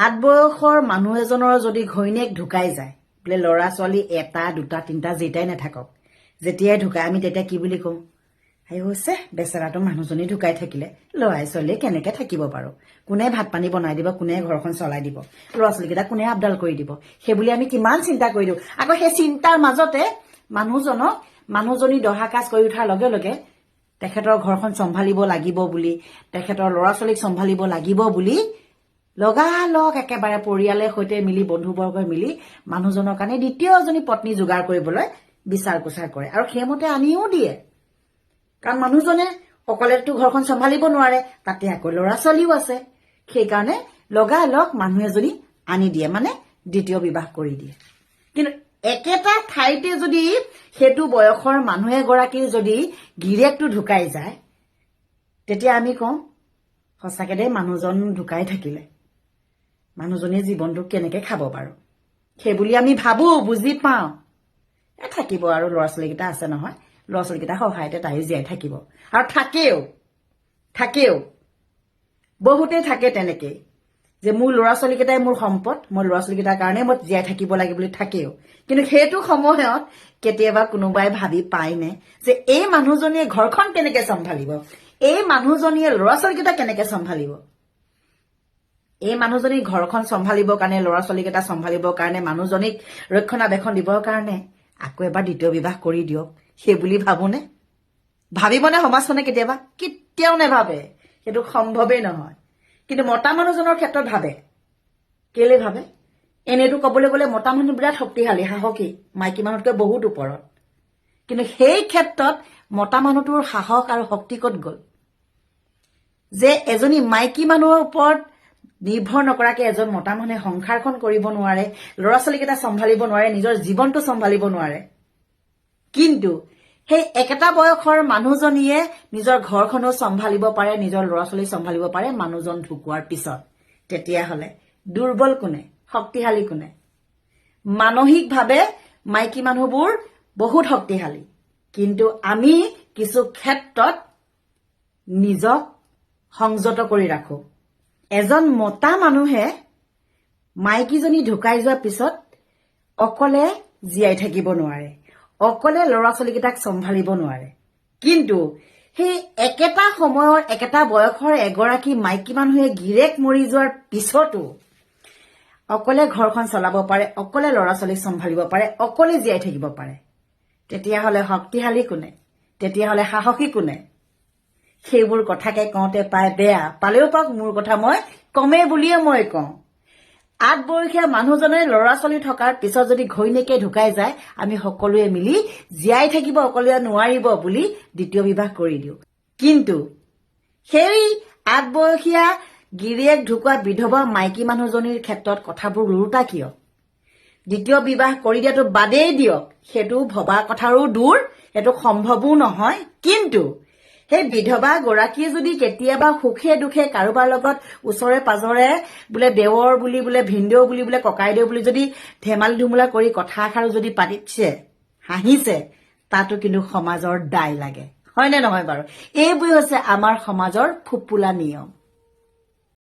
আদবয়সৰ মানুহ এজনৰ যদি ঘৈণীয়েক ঢুকাই যায়, বোলে ল'ৰা ছোৱালী এটা দুটা তিনিটা যেইটাই নাথাকক, যেতিয়াই ঢুকায় আমি তেতিয়া কি বুলি কওঁ? আই হৈছে, বেচেৰাটো মানুহজনী ঢুকাই থাকিলে, ল'ৰাই ছোৱালীয়ে কেনেকে থাকিব বাৰু? কোনে ভাত পানী বনাই দিব? কোনে ঘৰখন চলাই দিব? ল'ৰা ছোৱালীকেইটা কোনে আপডাল কৰি দিব? সেইবুলি আমি কিমান চিন্তা কৰি দিওঁ। আকৌ সেই চিন্তাৰ মাজতে মানুহজনক, মানুহজনী দহা কাজ কৰি উঠাৰ লগে লগে তেখেতৰ ঘৰখন চম্ভালিব লাগিব বুলি, তেখেতৰ ল'ৰা ছোৱালীক চম্ভালিব লাগিব বুলি লগালগ একেবাৰে পৰিয়ালে সৈতে মিলি, বন্ধুবৰ্গই মিলি মানুহজনৰ কাৰণে দ্বিতীয়জনী পত্নী যোগাৰ কৰিবলৈ বিচাৰ কোচাৰ কৰে আৰু সেইমতে আনিও দিয়ে। কাৰণ মানুহজনে অকলেতো ঘৰখন চম্ভালিব নোৱাৰে, তাতে আকৌ ল'ৰা ছোৱালীও আছে। সেইকাৰণে লগালগ মানুহ এজনী আনি দিয়ে, মানে দ্বিতীয় বিবাহ কৰি দিয়ে। কিন্তু একেটা ঠাইতে যদি সেইটো বয়সৰ মানুহ এগৰাকীৰ যদি গিৰিয়েকটো ঢুকাই যায়, তেতিয়া আমি কওঁ, সঁচাকে দেই, মানুহজন ঢুকাই থাকিলে, মানুহজনীয়ে জীৱনটো কেনেকে খাব বাৰু? সেইবুলি আমি ভাবো, বুজি পাওঁ। থাকিব আৰু, ল'ৰা ছোৱালীকেইটা আছে নহয়, ল'ৰা ছোৱালীকেইটা সহায়তে তাইও জীয়াই থাকিব। আৰু থাকেও, থাকেও, বহুতেই থাকে তেনেকেই যে মোৰ ল'ৰা ছোৱালীকেইটাই মোৰ সম্পদ, মই ল'ৰা ছোৱালীকেইটাৰ কাৰণে মই জীয়াই থাকিব লাগে বুলি থাকেও। কিন্তু সেইটো সময়ত কেতিয়াবা কোনোবাই ভাবি পায়নে যে এই মানুহজনীয়ে ঘৰখন কেনেকে চম্ভালিব, এই মানুহজনীয়ে ল'ৰা ছোৱালীকেইটা কেনেকে চম্ভালিব? এই মানুহজনী ঘৰখন চম্ভালিবৰ কাৰণে, ল'ৰা ছোৱালীকেইটা চম্ভালিবৰ কাৰণে, মানুহজনীক ৰক্ষণাবেক্ষণ দিবৰ কাৰণে আকৌ এবাৰ দ্বিতীয় বিবাহ কৰি দিয়ক, সেই বুলি ভাবোনে? ভাবিবনে সমাজখনে কেতিয়াবা? কেতিয়াও নাভাবে, সেইটো সম্ভৱেই নহয়। কিন্তু মতা মানুহজনৰ ক্ষেত্ৰত ভাবে। কেলে ভাবে? এনেইতো ক'বলৈ গ'লে মতা মানুহ বিৰাট শক্তিশালী, সাহসী, মাইকী মানুহতকৈ বহুত ওপৰত। কিন্তু সেই ক্ষেত্ৰত মতা মানুহটোৰ সাহস আৰু শক্তি ক'ত গ'ল যে এজনী মাইকী মানুহৰ ওপৰত নিৰ্ভৰ নকৰাকে এজন মতা মানুহে সংসাৰখন কৰিব নোৱাৰে, ল'ৰা ছোৱালীকেইটা চম্ভালিব নোৱাৰে, নিজৰ জীৱনটো চম্ভালিব নোৱাৰে। কিন্তু সেই একেটা বয়সৰ মানুহজনীয়ে নিজৰ ঘৰখনো চম্ভালিব পাৰে, নিজৰ ল'ৰা ছোৱালী চম্ভালিব পাৰে মানুহজন ঢুকোৱাৰ পিছত। তেতিয়াহ'লে দুৰ্বল কোনে, শক্তিশালী কোনে? মানসিকভাৱে মাইকী মানুহবোৰ বহুত শক্তিশালী, কিন্তু আমি কিছু ক্ষেত্ৰত নিজক সংযত কৰি ৰাখো। এজন মতা মানুহে মাইকীজনী ঢুকাই যোৱাৰ পিছত অকলে জীয়াই থাকিব নোৱাৰে, অকলে ল'ৰা ছোৱালীকেইটাক চম্ভালিব নোৱাৰে। কিন্তু সেই একেটা সময়ৰ, একেটা বয়সৰ এগৰাকী মাইকী মানুহে গিৰেক মৰি যোৱাৰ পিছতো অকলে ঘৰখন চলাব পাৰে, অকলে ল'ৰা ছোৱালীক চম্ভালিব পাৰে, অকলে জীয়াই থাকিব পাৰে। তেতিয়াহ'লে শক্তিশালী কোনে? তেতিয়াহ'লে সাহসী কোনে? সেইবোৰ কথাকে কওঁতে পাই বেয়া পালেও পাওক, মোৰ কথা মই কমেই বুলিয়ে মই কওঁ। আদবয়সীয়া মানুহজনে ল'ৰা ছোৱালী থকাৰ পিছত যদি ঘৈণীয়েকে ঢুকাই যায়, আমি সকলোৱে মিলি জীয়াই থাকিব অকলে নোৱাৰিব বুলি দ্বিতীয় বিবাহ কৰি দিওঁ। কিন্তু সেই আদবয়সীয়া গিৰিয়েক ঢুকোৱা বিধৱা মাইকী মানুহজনীৰ ক্ষেত্ৰত কথাবোৰ ওলোটা কিয়? দ্বিতীয় বিবাহ কৰি দিয়াটো বাদেই দিয়ক, সেইটো ভবা কথাৰো দূৰ, সেইটো সম্ভৱো নহয়। কিন্তু সেই বিধৱা গৰাকীয়ে যদি কেতিয়াবা সুখে দুখে কাৰোবাৰ লগত ওচৰে পাজৰে বোলে দেৱৰ বুলি, বোলে ভিনদেউ বুলি, বোলে ককাইদেউ বুলি যদি ধেমালি ধুমুলা কৰি কথা এষাৰো যদি পাতিছে, হাঁহিছে, তাতো কিন্তু সমাজৰ দায় লাগে, হয়নে নহয় বাৰু? এইবোৰ হৈছে আমাৰ সমাজৰ ফোপোলা নিয়ম।